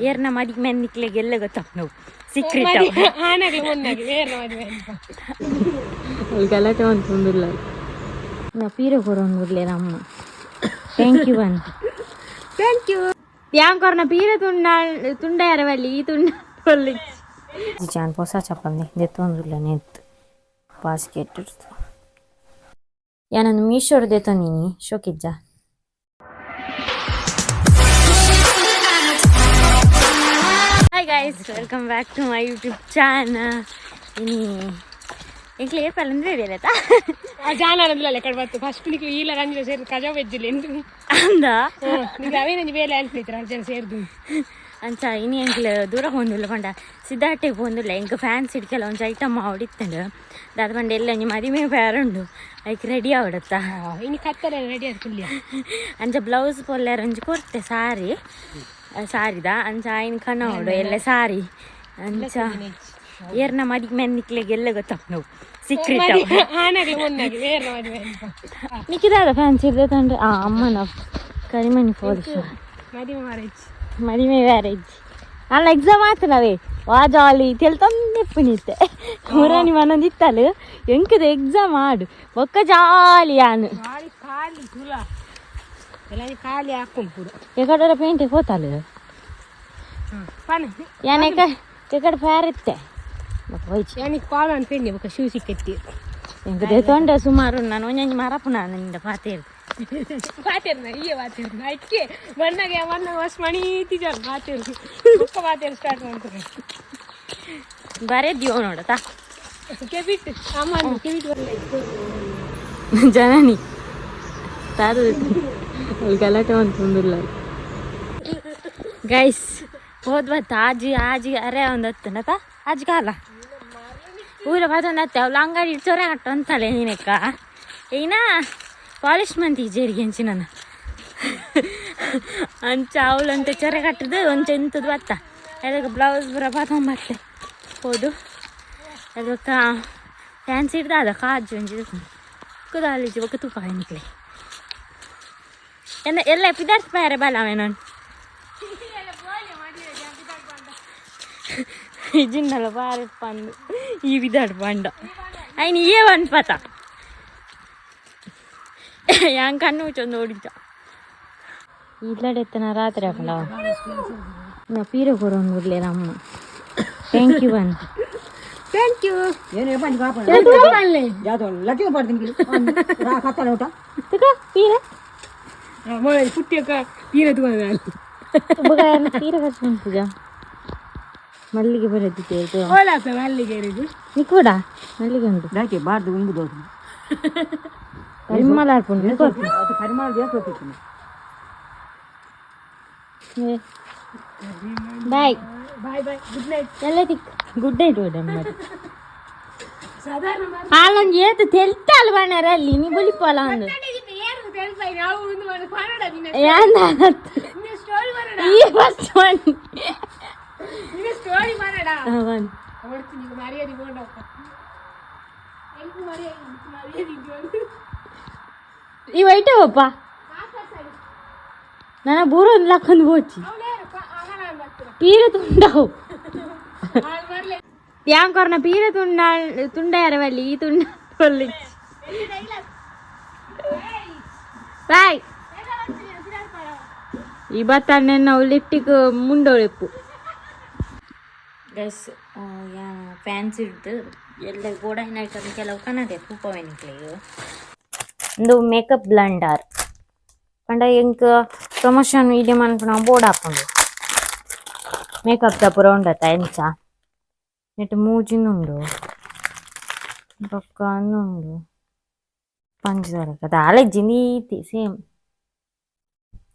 ಏರ್ನ ಮದಿಗೆ ಮೆನ್ನಿಕ್ಲೆಗೆ ಎಲ್ಲ ಗೊತ್ತಾಪ್ನವು ಸೀಕ್ರೆಟ್. ಆನಾಗ್ಲಿ ಮೊನ್ನಾಗಿ ಬೇರೆ ಮದುವೆ. ಗಲಾಟೆ ಅಂತಂದಿಲ್ಲ ನಾ ಪೀರೆ ಕೊರೊಂದು ಅಮ್ಮ. Thank you one. Thank you. ಯಾನ್ ಕೊರ್ನ ಪೀರೆ ತುಂಡ ತುಂಡ ಅರವಲ್ಲಿ ಈ ತುಂಡ ಜಾನ್ ಹೊಸ ಚಪ್ಪಲ್ನಿ ದೆತ್ತೊಂದುಲ್ಲ ನೆತ್ basket. ಯಾನೊಂದು ಮೀಶೋಡ್ ದೆತ್ತೊಂದಿನಿ, ಶೋಕಿಜ್ಜ? Hi guys, welcome back to my YouTube channel. ಇನಿ ಎಂಕ್ಲೆ ಏಪಲ್ ಅಂದ್ರೆ ಆಯ್ತಾ? ಆ ಜಾನಾನಂದ್ಲಲ್ಲ ಕಡೆ ಬತ್ತು ಫಸ್ಟ್ ನಿಕ್ಲು ಈಲ ರಂಜನ ಸೇರ್ದು ಕಜಾವ್ ವೆಜ್ಜಿಲ್ಲ ಎಂದು. ಅಂದ. ನಿಕ್ಲು ಅವೇನಂಜಿ ಬೇಲೆ ಅನ್ಸ್ಲಿತ್ರ ಜನ ಸೇರ್ದು. ಅಂಚ ಇನಿ ಎಂಕ್ಲೆ ದೂರ ಪೋಂದುಲ್ಲ ಪಂಡ ಸಿದ್ಧಾರ್ಥಗೆ ಪೋಂದುಲ್ಲ. ಎಂಕ್ ಫ್ಯಾನ್ಸ್ ಇಡ್ಕೆಲ್ಲ ಒಂಜಿ ಐಟಮ್ ಆವಡಿತ್ತಂಡು ದಾದ ಪಂಡ ಎಲ್ಲ ಒಂಜಿ ಮದಿಮೆ ಬೇರುಂಡು, ಐಕ್ ರೆಡಿ ಆವಡತ್ತ. ಇನ್ನು ಕತ್ತಲೆ ರೆಡಿ ಆದ್ ಕುಲ್ಯ. ಅಂಚ ಬ್ಲೌಸ್ ಪೊಲ್ಲಾರ ಒಂಜಿ ಕೊರ್ತೆ ಸಾರಿ ಸಾರಿದ. ಅಂಚ ಆಯ್ನ ಕನೋಡು ಎಲ್ಲ ಸಾರಿ. ಅಂಚ ಏರ್ನ ಮದಿಗೆ ಮೆನ್ನಿಕ್ಲೆಗೆ ಎಲ್ಲ ಗೊತ್ತಾಪ್ನವು ಸೀಕ್ರೆಟ್. ಆನಾಗ್ಲಿ ಮೊನ್ನಾಗಿ ಬೇರೆ ಮದುವೆ. ನಿಕ್ಕಿದಾದ ಫ್ಯಾನ್ಸಿ ಇರ್ತದೆ ತಂಡ್ರೆ ಆ ಅಮ್ಮನ ಕರಿಮಣಿ ಫಾಲ್ಸ್. ಮದುವೆ ಮಾರೇಜ್. ಮದಿಮೆ ಮ್ಯಾರೇಜ್ ಅಲ್ಲ, ಎಕ್ಸಾಮ್ ಆತನವೇ ವಾ ಜಾಲಿ ತೆಲ್ತೊಂದೆಪ್ಪು ನಿತ್ತೆ ಮುರಾನಿ ಮನೊಂದಿತ್ತಲು ಎಂಕದ ಎಕ್ಸಾಮ್ ಆಡು ಬೊಕ್ಕ ಜಾಲಿ ಯಾನು. ಖಾಲಿ ಖಾಲಿ ತುಲ ಎಲ್ಲ ಖಾಲಿ ಹಾಕೊಂಡು ಪೂರ. ಎಕಡೆ ಪೇಂಟೆ ಹೋತಾಲು. ಪಾನ. ಯಾನ್ ಎಕ ಎಕಡೆ ಫೇರ್ ಇತ್ತೆ ಬೊಕ್ಕ ಹೋಯ್ಚಿ. ಯಾನಿಗೆ ಕಾಲ್ ಅನ್ಪೇಂಡಿ ಬೊಕ್ಕ ಶೂ ಸಿಕ್ಕತ್ತಿ. ಎಂಕದ ತೊಂಡೆ ಸುಮಾರು ನಾನು ಒಂಜೊಂಜಿ ಮರಪು ನಾನು ನಿಂದ ಪಾತೇರು. ಬಾತೇರ್ನ ಈಯೆ ಬಾತೇರ್ನ ಐಕ್ಕೆ ಮಣ್ಣಗೆ ಮಣ್ಣ ವಸ್ ಮಣಿ ತಿಜಾರ್ ಬಾತೇರು ಬೊಕ್ಕ ಬಾತೇರು ಸ್ಟಾರ್ಟ್ ಮಾಡ್ತಾರೆ. ಬರೆದ್ಯೋ ನೋಡತಾ. ಕೆಬಿಟ್ ಅಮ್ಮ ಕೆಬಿಟ್ ಬರಲ್ಲ. ಜನನಿ ತಾರು ಗಲಾಟೆ ಅಂತಂದಿಲ್ಲ ಗೈಸ್. ಹೋದ್ ಬತ್ತ ಆಜಿ ಆಜಿ ಅರೆ ಒಂದು ಹತ್ತನತ ಆಜಿ ಕಾಲ ಊರ ಬತ್ತೊಂದು ಹತ್ತೆ ಅವಳು ಅಂಗಡಿ ಚೊರೆ ಅಟ್ಟ ಅಂತಾಳೆ ನೀನೆಕ್ಕ ಏನ ಪಾಲಿಶ್ ಮಂತಿ ಜೇರಿಗೆ ಹೆಂಚಿ ನನ್ನ ಅಂಚ ಅವಳಂತೆ ಚೊರೆ ಕಟ್ಟದು ಒಂಚ ಎಂತದ್ದು ಬತ್ತ ಅದಕ್ಕೆ ಬ್ಲೌಸ್ ಪೂರ ಬತ್ತೊಂಬತ್ತೆ ಹೋದು. ಅದಕ್ಕೆ ಫ್ಯಾನ್ಸಿ ಹಿಡ್ದ ಅದ ಕಾಜು ಒಂಜಿ ಕುದಾಲಿಜಿ ಬೊಕ್ಕ ತೂಕ ನಿಕ್ಲೆ ಎನ್ನ ಎಲ್ಲ ಪಿದಾರ್ಥ ಬೇರೆ ಬಲ ನಾನು ಜಿನ್ನಲ ಬಾರಿ ಪಂದು ಈ ವಿದಾಡ್ ಪಂಡ ಅಯ್ನ ಏ ಒನ್ ಪತ ಯಾನ್ ಕಣ್ಣು ಮುಚ್ಚೊಂದು ಓಡಿಜ ಇಲ್ಲಡೆ ಎತ್ತನ ರಾತ್ರಿ ಹಾಕೊಂಡ ನಾ ಪೀರೆ ಕೊರೊಂದು ಅಮ್ಮ. Thank you one. Thank you. ಪೀರೆ. ಪುಟ್ಟಿಯಕ್ಕ ಪೀರ ತಗೊಂಡು. ಪೀರೆ ಖರ್ಚು ಪೂಜಾ ಮಲ್ಲಿಗೆ ಬರದಿತ್ತು. ಓಲಾತ ಮಲ್ಲಿಗೆ ಇರುದು. ನಿಕ್ಕೂಡ ಮಲ್ಲಿಗೆ ಉಂಟು. ಪರಿಮಳ ಹಾಕೊಂಡು. Bye. Bye bye, good night. ಎಲ್ಲ ತಿಕ್ ಗುಡ್ ನೈಟ್ ಓಡಮ್ಮ. ಸಾಧಾರಣ. ಆಲೊಂದು ಏತು ತೆಲ್ತಾಲ್ ಬಣ್ಣರ ಅಲ್ಲಿ ನೀ ಬುಲಿಪೋಲ ಅಂದು. ಯಾನ್ ಸ್ಟೋರಿ ಬರೋಣ. ಈ ಫಸ್ಟ್ ಒನ್. ಸ್ಟೋರಿ ಬರೋಣ. ಒನ್. ಹೊಡ್ತೀನಿ ಮರ್ಯಾದೆ ಬೋಂಡಪ್ಪ ಎಂಕು ಮರ್ಯಾದೆ ಮರ್ಯಾದೆ. ಈ ವೈಟೇ ಒಪ್ಪ ನನ್ನ ಬೂರೊಂದು ಲಕ್ಕೊಂದು ಬೋಚಿ ಪೀರೆ ತುಂಡವು ಯಾನ್ ಕೊರ್ನ ಪೀರೆ ತುಂಡ ತುಂಡ ಅರವಲ್ಲಿ ಈ ತುಂಡ ಬಲ್ಲಿ. ಬಾಯ್. ಈ ಬತ್ತಣ್ಣೆ ನಾವು ಲಿಫ್ಟಿಗೆ ಮುಂಡೋಳೆಪ್ಪು ಗೈಸ್. ಫ್ಯಾನ್ಸ್ ಹಿಡ್ದು ಎಲ್ಲ ಗೋಡೈನ ಐಟಮ್ ಕೆಲವು ಕನ್ನಡ ತೂಪವೆನಿಕ್ಲೆಗ್ ಉಂದು ಮೇಕಪ್ ಬ್ಲೆಂಡರ್ ಪಂಡ ಎಂಕ್ ಪ್ರಮೋಷನ್ ವೀಡಿಯೋ ಮನ್ಪುನ ಬೋಡಾಪುಂಡು. ಮೇಕಪ್ ದ ಪೂರ ಉಂಡತ ಎಂಚ ನೆಟ್ ಮೂಜಿನ ಉಂಡು ಬೊಕ್ಕ ಉಂಡು ಪಂಚದಾರ ದಾಲ ನೀತಿ ಸೇಮ್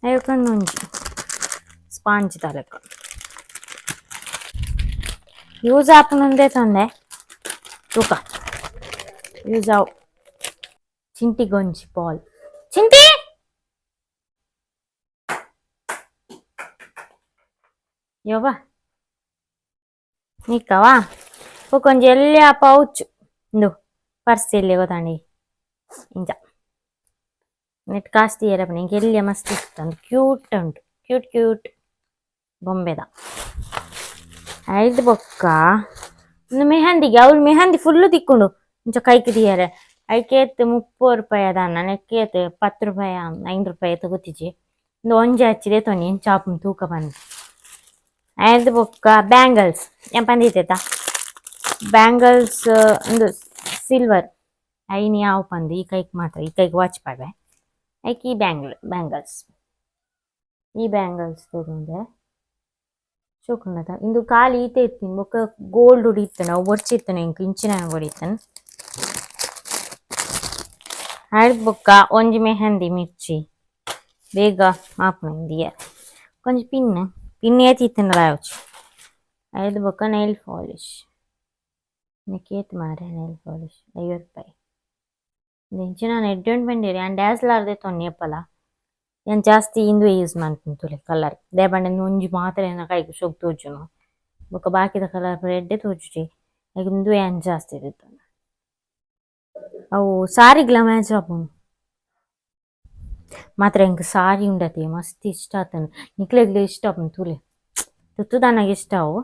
ಅಯ್ಯೊಂದು ಒಂಜಿ ಸ್ಪಾಂಜ್ ದ ಲೆಕ್ಕ ಯೂಸ್ ಆಪುನುಂದೇ ತಂದೆ ತೂಕ ಯೂಸ್ ಆವು. ಚಿಂಟಿಗೊಂಜಿ ಬಾಲ್. ಚಿಂಟಿ ಯವ್ವ ನಿಕ್ಕವಾ ಬೊಕೊಂಜಿ ಎಲ್ಯ ಪೌಚ್ ಇಂದು ಪರ್ಸ್ ಎಲ್ಯ ಗೊತ್ತಾಂಡಿ ಇಂಚ ನೆಟ್ ಕಾಸ್ತಿ ಏರಪಣೆ ಎಂಕ್ ಎಲ್ಯ ಮಸ್ತ್ ಇಷ್ಟ. ಉಂಡು ಕ್ಯೂಟ್ ಉಂಟು, ಕ್ಯೂಟ್ ಕ್ಯೂಟ್ ಗೊಂಬೆದ. ಐದು ಬೊಕ್ಕ ಒಂದು ಮೆಹಂದಿಗೆ ಅವಳು ಮೆಹಂದಿ ಫುಲ್ಲು ತಿಕ್ಕೊಂಡು ಇಂಚ ಕೈಕ್ ದಿಯರೆ ಐಕೇತ್ 30 ರೂಪಾಯಿ ಅದಾನ ನೆಕ್ಕೇತ್ 10 ರೂಪಾಯಿ 5 ರೂಪಾಯಿ ತಗೋತಿಜಿ ಒಂದು ಒಂಜಿ ಹಚ್ಚಿದೆ ತೊನಿ ಚಾಪುನ್ ತೂಕ ಬಂದು ಐದು ಬೊಕ್ಕ ಬ್ಯಾಂಗಲ್ಸ್ ಏನ್ ಪಂದಿತ್ತೇತ ಬ್ಯಾಂಗಲ್ಸ್ ಒಂದು ಸಿಲ್ವರ್ ಐನಿ ಯಾವ ಪಂದು ಈ ಕೈಗೆ ಮಾತ್ರ ಈ ಕೈಗೆ ವಾಚ್ ಪಾಡ್ವೆ ಐಕ್ ಈ ಬ್ಯಾಂಗಲ್ಸ್ ಈ ಬ್ಯಾಂಗಲ್ಸ್ ತಗೊಂಡೆ ಶೋಕುಂಡತ ಇಂದು ಖಾಲಿ ಈತೆ ಇತ್ತೀನಿ ಬೊಕ್ಕ ಗೋಲ್ಡ್ ಉಡಿತ್ತನ ಅವು ಬೊರ್ಚಿತ್ತನ ಇಂಕ್ ಇಂಚಿನ ಹೊಡಿತನ ಐದು ಬೊಕ್ಕ ಒಂಜಿ ಮೆಹಂದಿ ಮಿರ್ಚಿ ಬೇಗ ಮಾಪುನ ಕೊಂಚ ಪಿನ್ ಪಿನ್ ಏತಿತ್ತನಲ ಆವಚಿ ಐದು ಬೊಕ್ಕ ನೈಲ್ ಪಾಲಿಶ್ ನೆಕ್ಕೇತ್ ಮಾರೆ ನೈಲ್ ಪಾಲಿಶ್ 50 ರೂಪಾಯಿ ಇಂಚಿನ ಎಡ್ಡೆ ಬಂದಿರಿ ಆ್ಯಂಡ್ ಡ್ಯಾಸ್ಲಾರ್ದೆ ತೊನ್ನಿ ಎಪ್ಪಲ ಏನ್ ಜಾಸ್ತಿ ಇಂದುವೆ ಯೂಸ್ ಮಾಡ್ತೀನಿ ತುಲೆ ಕಲರ್ they ಬಂಡೆ ಒಂಜಿ ಮಾತ್ರ ಏನ ಕೈಗೆ ಶೋಕ್ ತೋಜುನು ಬೊಕ್ಕ ಬಾಕಿದ ಕಲರ್ ಎಡ್ಡೆ ತೋಜುಜಿ ಐಕ್ ಇಂದುವೆ ಏನ್ ಜಾಸ್ತಿ ಇತ್ತು ಅವು ಸಾರಿಗ್ಲ ಮ್ಯಾಚ್ ಆಪುಂಡು ಮಾತ್ರ ಎಂಕ್ ಸಾರಿ ಉಂಡತೆ ಮಸ್ತ್ ಇಷ್ಟ ಆತನ ನಿಕ್ಲೆಗ್ಲ ಇಷ್ಟ ಆಪುಂಡು ತೂಲೆ ತುತ್ತುದಾನಾಗ ಇಷ್ಟ ಅವು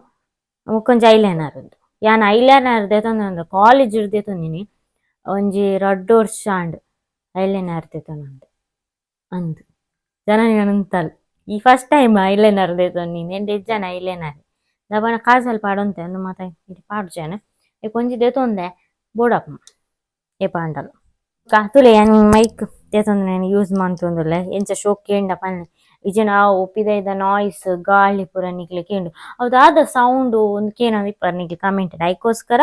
ಬೊಕ್ಕೊಂಜಿ ಐಲೈನರ್ ಉಂಡು ಯಾನ್ ಐಲೈನರ್ ದೆತೊಂದು ಕಾಲೇಜ್ ದೆತೊಂದಿನಿ ಒಂಜಿ ರಡ್ಡ್ ವರ್ಷ ಆಂಡ್ ಐಲೈನರ್ ದೆತೊಂದು ಅಂದ್ ಜನ ಉಂತಲ್ ಈ first time eyeliner ದೆತೊಂದಿನಿ ಎಂಡ ಇಜ್ಜಾನ ಐಲೈನರ್ ದಾಬಾನ ಕಾಜಲ್ ಪಾಡೊಂತೆ ಅಂದು ಮಾತ ಇತ್ತೆ ಪಾಡ್ಜೆನೆ ಐಕ್ ಒಂಜಿ ದೆತೊಂದೆ ಬೋಡಾಪುಂಡು ಏಪ ಆಂಡಲ ತೂಲೆ ಯಾನ್ ಮೈಕ್ ದೆತೊಂದು ಯೂಸ್ ಮಂತೊಂದುಲ್ಲೆ ಎಂಚ ಶೋಕ್ ಕೇಂಡ ಪನ್ನೆ ಇಜ್ಜಿಂಡ ಅವು ಪಿದೈದ ನಾಯ್ಸ್ ಗಾಳಿ ಪೂರ ನಿಕ್ಲೆ ಕೇಂಡು ಅವು ದಾದ ಸೌಂಡು ಉಂದು ಕೇನೊಂದು ಇಪ್ಪರ್ ನಿಕ್ಲೆ ಕಮೆಂಟ್ ಐಕೋಸ್ಕರ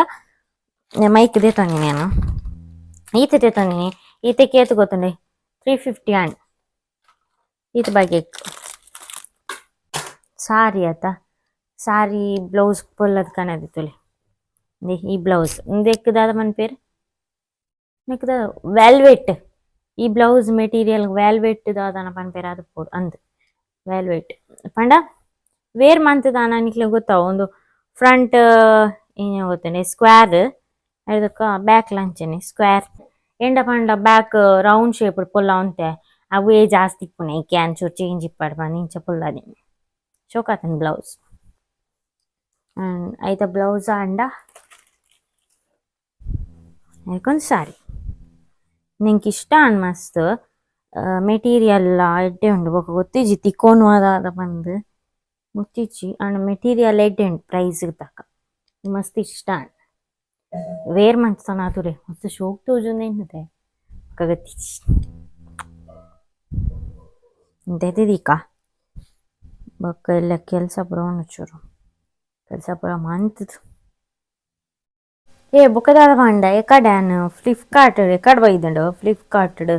ಮೈಕ್ ದೆತೊಂದಿನಿ ಯಾನು ಈತೆ ದೆತೊಂದಿನಿ ಈತೆ ಕೇತ್ ಗೊತ್ತುಂಡೆ 350 ಆಂಡ್ ಈತ್ ಬಗೆಕ್ ಸಾರಿ ಆತ ಸಾರಿ ಬ್ಲೌಸ್ ಪೊಲ್ಲದ ಕನದಿ ತೂಲೆ ಈ ಬ್ಲೌಸ್ ಉಂದೆಕ್ ದಾದ ಪನ್ಪೆರ್ ನೆಕ್ ದಾದ ವೆಲ್ವೆಟ್ ಈ blouse material velvet ದಾದನ ಪನ್ಪೆರ್ ಅದು ಪೋಡು ಅಂದ್ ವೆಲ್ವೆಟ್ ಪಂಡ ವೇರ್ ಮಂತುದಾನ ನಿಕ್ಲೆ ಗೊತ್ತಾವು ಒಂದು ಫ್ರಂಟ್ ಏನ ಗೊತ್ತುಂಡೆ ಸ್ಕ್ವೇರ್ ಐದಕ್ಕ ಬ್ಯಾಕ್ ಲಂಚನೆ ಸ್ಕ್ವೇರ್ ಎಂಡ ಪಂಡ back round shape ಪೊಲ್ಲ ಉಂತೆ ಅವೇ ಜಾಸ್ತಿ ಇಪ್ಪುನೆ ಐಕೆ ಅಂಚೂರು ಚೇಂಜ್ ಇಪ್ಪಡ್ ಪಂದ್ ಇಂಚ ಪೊಲ್ಲದಿನಿ ಶೋಕಾತುಂಡು ಬ್ಲೌಸ್ ಐತ ಬ್ಲೌಸ್ ಆಂಡ ಐಕೊಂಜಿ ಸಾರಿ ಎಂಕ್ ಇಷ್ಟ ಆಂಡ್ ಮಸ್ತ್ ಮೆಟೀರಿಯಲ್ ಲ ಎಡ್ಡೆ ಉಂಡು ಬೊಕ ಗೊತ್ತಿಜ್ಜಿ ತಿಕ್ಕೊನುವ ದಾದ ಪಂದ್ ಗೊತ್ತಿಜ್ಜಿ ಆಂಡ ಮೆಟೀರಿಯಲ್ ಎಡ್ಡೆ ಉಂಡು ಪ್ರೈಸ್ ಗ್ ತಕ್ಕ ಮಸ್ತ್ ಇಷ್ಟ ಆಂಡ್ ವೇರ್ ಮಂತುನ ತೂಲೆ ಮಸ್ತ್ ಶೋಕ್ ತೋಜೊಂದೆ ಎನ್ನುದೆ ಬೊಕ ಗೊತ್ತಿಜ್ಜಿ ಇಂತೆ ದೀಕ ಬೊಕ ಎಲ್ಲ ಕೆಲಸ ಪೂರ ಉಂಡು ಚೂರು ಕೆಲಸ ಪೂರ ಮಂತುದು ಏ ಬೊಕ ದಾದ ಪಂಡ ಎಕಡೆ ಯಾನ್ ಫ್ಲಿಪ್ಕಾರ್ಟ್ ಎಕಡೆ ಬೈದುಂಡು ಫ್ಲಿಪ್ಕಾರ್ಟ್ ಡ್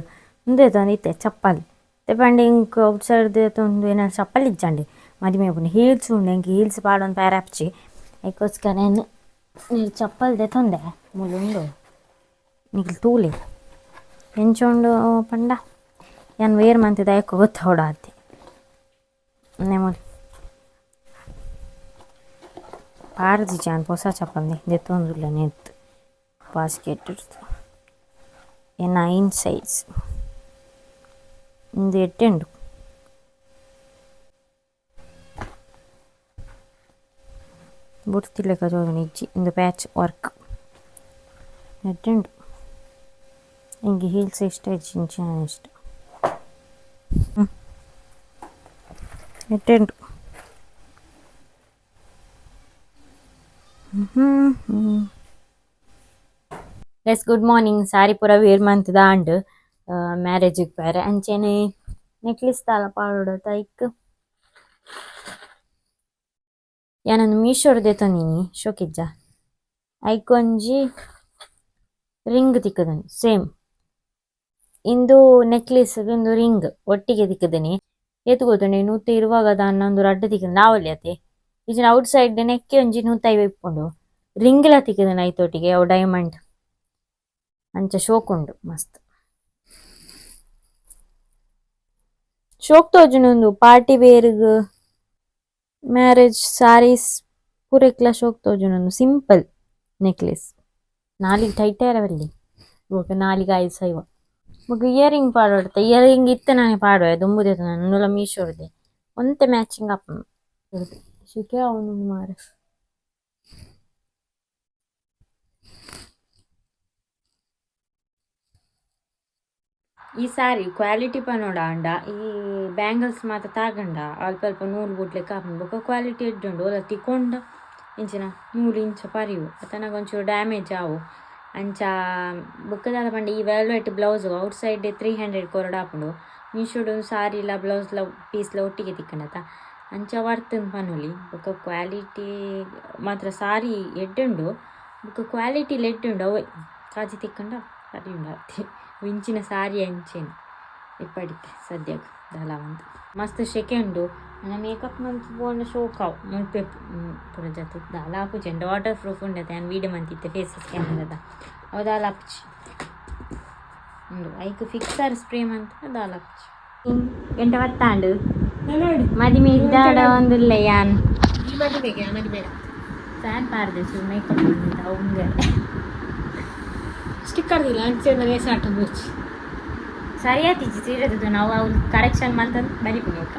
ಉಂದು ದೆತೊಂದಿತ್ತೆ ಚಪ್ಪಲ್ ಇತ್ತೆ ಪಂಡ ಎಂಕ್ ಔಟ್ ಸೈಡ್ ದೆತೊಂದು ಎನಡ ಚಪ್ಪಲ್ ಇಜ್ಜಂಡ್ ಮದಿಮೆ ಆಪುಂಡು ಹೀಲ್ಸ್ ಉಂಡು ಎಂಕ್ ಹೀಲ್ಸ್ ಪಾಡೊಂದು ಪೋಯೆರೆ ಆಪುಜಿ ಐಕೋಸ್ಕರ ಯಾನ್ ಚಪ್ಪಲ್ ದೆತೊಂದೆ ಮೂಲು ಉಂಡು ನಿಕುಲು ತೂಲೆ ಎಂಚ ಉಂಡು ಪಂಡ ಯಾನ್ ವೇರ್ ಮಂತುದು ಐಕ್ ಗೊತ್ತಾವೊಡು ಆತೆ ನೆ ಮೂಲು ಪಾಡ್ದಿಜಿ ಯಾನ್ ಪೊಸ ಚಪ್ಪಲ್ ದೆತೊಂದುಲ್ಲೆ ನೆತ್ತ್ ಬಾಸ್ಕೆಟ್ ಡ್ದು 9 ಸೈಜ್ ಉಂದು ಎಡ್ಡೆ ಉಂಡು ಬುಡ್ತಿಲೆಕ ತೋಜುಂಡು ಇಜ್ಜಿ ಉಂದು ಪ್ಯಾಚ್ ವರ್ಕ್ ಎಡ್ಡೆ ಉಂಡು ಎಂಕ್ ಹೀಲ್ಸ್ ಇಷ್ಟ ಇಜ್ಜಿ ಇಂಚಿನ ಇಷ್ಟ ಎಡ್ಡೆ ಉಂಡು S good morning ಸಾರಿ ಪೂರ ವೇರ್ ಮಂತುದು ಆಂಡ್ ಮ್ಯಾರೇಜ್ ಪೋಯೆರೆ ಅಂಚೆನೆ ನೆಕ್ಲೇಸ್ ದಾಲ ಪಾಡೊಡು ಐಕ್ ಯಾನೊಂದು ಮೀಶೋಡ್ ದೆತೊಂದಿನಿ ಶೋಕಿಜ್ಜ ಐಕ್ ಒಂಜಿ ರಿಂಗ್ ತಿಕ್ಕುದುಂಡು ಸೇಮ್ ಇಂದು ನೆಕ್ಲೇಸ್ ಉಂದು ರಿಂಗ್ ಒಟ್ಟಿಗೆ ತಿಕ್ಕುದಿನಿ ಏತ್ ಗೊತ್ತುಂಡೆ 120 ದಾನ್ನ ಉಂದು ರಡ್ಡ್ ತಿಕ್ಕುಂಡು ನಾವೊಲಿ ಅತೆ ಇಜ್ಜಿಂಡ ಔಟ್ ಸೈಡ್ ನೆಕ್ಕೆ ಒಂಜಿ 150 ಇಪ್ಪುಂಡು ರಿಂಗ್ ಲ ತಿಕ್ಕುದುಂಡು ಐತೊಟ್ಟಿಗೆ ಅವು ಡೈಮಂಡ್ ಅಂಚ ಶೋಕ್ ಉಂಡು ಮಸ್ತ್ ಶೋಕ್ ತೋಜುಂಡು ಉಂದು ಪಾರ್ಟಿ ವೇರ್ ಗ್ ಮ್ಯಾರೇಜ್ ಸಾರೀಸ್ ಪೂರೆಕ್ಲ ಶೋಕ್ ತೋಜುಂಡು ಉಂದು ಸಿಂಪಲ್ ನೆಕ್ಲೇಸ್ ನಾಲಿಗೆ ಟೈಟ್ ಆಯೆರೆ ಬಲ್ಲಿ ಬೊಕ ನಾಲಿಗೆ ಆಯ್ ಸೈವ ಬೊಕ ಇಯರಿಂಗ್ ಪಾಡೊಡು ಇಯರಿಂಗ್ ಇತ್ತೆ ನಾನೆ ಪಾಡುವೆ ದುಂಬು ದೆತೊಂದೆ ಉಂದುಲ ಮೀಶೋಡ್ದೆ ಒಂತೆ ಮ್ಯಾಚಿಂಗ್ ಆಪುಂಡು ಶೆಕೆ ಆವೊಂದುಂಡು ಮಾರ್ರೆ. ಈ ಸಾರಿ ಕ್ವಾಲಿಟಿ ಪನೋಡ ಅಂಡ ಈ ಬ್ಯಾಂಗಲ್ಸ್ ಮಾತ ತಾಗಂಡ ಅಲ್ಪ ಅಲ್ಪ ನೂಲು ಬುಡ್ಲೆಕ್ಕ ಆಪುಂಡು. ಬೊಕ್ಕ ಕ್ವಾಲಿಟಿ ಎಡ್ಡುಂಡು. ಓಲ ತಿಕೊಂಡ ಇಂಚಿನ ನೂಲು ಇಂಚ ಪರಿವು ಅತನಗ ಒಂಚೂರು ಡ್ಯಾಮೇಜ್ ಆವು. ಅಂಚ ಬೊಕ್ಕ ದಾದ ಪಂಡ ಈ ವೆಲ್ವೆಟ್ ಬ್ಲೌಸ್ ಔಟ್ ಸೈಡ್ 300 ಕೊರೊಡಾಪುಂಡು. ಮೀಶೋಡು ಸಾರಿಲ ಬ್ಲೌಸ್ಲ ಪೀಸ್ಲ ಒಟ್ಟಿಗೆ ತಿಕ್ಕಂಡತ, ಅಂಚ ವರ್ತನ್ ಪನೊಲಿ. ಬೊಕ್ಕ ಕ್ವಾಲಿಟಿ ಮಾತ್ರ ಸಾರಿ ಎಡ್ಡುಂಡು, ಬೊಕ್ಕ ಕ್ವಾಲಿಟಿ ಎಡ್ಡುಂಡು. ಅವೇ ಕಾಜಿ ತಿಕ್ಕಂಡ ಸರಿ ಉಂಡು ಅತ್ತೆ. ಇಂಚಿನ ಸಾರಿ ಅಂಚೆನೆ ಇಪ್ಪಡಿತ್ತೆ ಸದ್ಯಕ್ಕೆ ದಾಲ ಒಂದು ಮಸ್ತ್ ಶೆಕೆ ಉಂಡು. ನನ್ನ ಮೇಕಪ್ ಮಂತ್ ಪೋಂಡ ಶೋಕ್ ಅವು ಮುಲ್ಪೆ ಪೂರ ಜೊತೆ ದಾಲ ಆಪುಜಿ. ವಾಟರ್ ಪ್ರೂಫ್ ಉಂಡತೆ, ಯಾನ್ ವೀಡಿಯೋ ಮಂತಿತ್ತೆ ಫೇಸ್ ಸ್ಕ್ಯಾನ್ ಅವು ದಾಲ ಆಪುಜಿ ಉಂಡು. ಐಕ್ ಫಿಕ್ಸರ್ ಸ್ಪ್ರೇ ಮಂತ್ ದಾಲ ಆಪುಜಿ. ಎಂಟ ಬತ್ತಾಂಡು ಮದಿಮೆ ಇದ್ದಾಡ ಒಂದುಲ್ಲ ಯಾನ್. ಈ ಮದುವೆಗೆ ಮದುವೆ. ಫ್ಯಾನ್ ಪಾರ್ದೆ ಚೂರು ಮೇಕಪ್ ಮಂತ ಅವಂಗೆ. ಸ್ಟಿಕ್ಕರ್ ಇಲ್ಲ ಅಂಚೆ ಸಾಟು ಬೋಚ್. ಸರಿಯಾತಿಜಿ ಸೀರೆದು ನಾವು ಅವ್ರು ಕರೆಕ್ಷನ್ ಮಂತಂದು ಬರಿಪು ನೋಕ.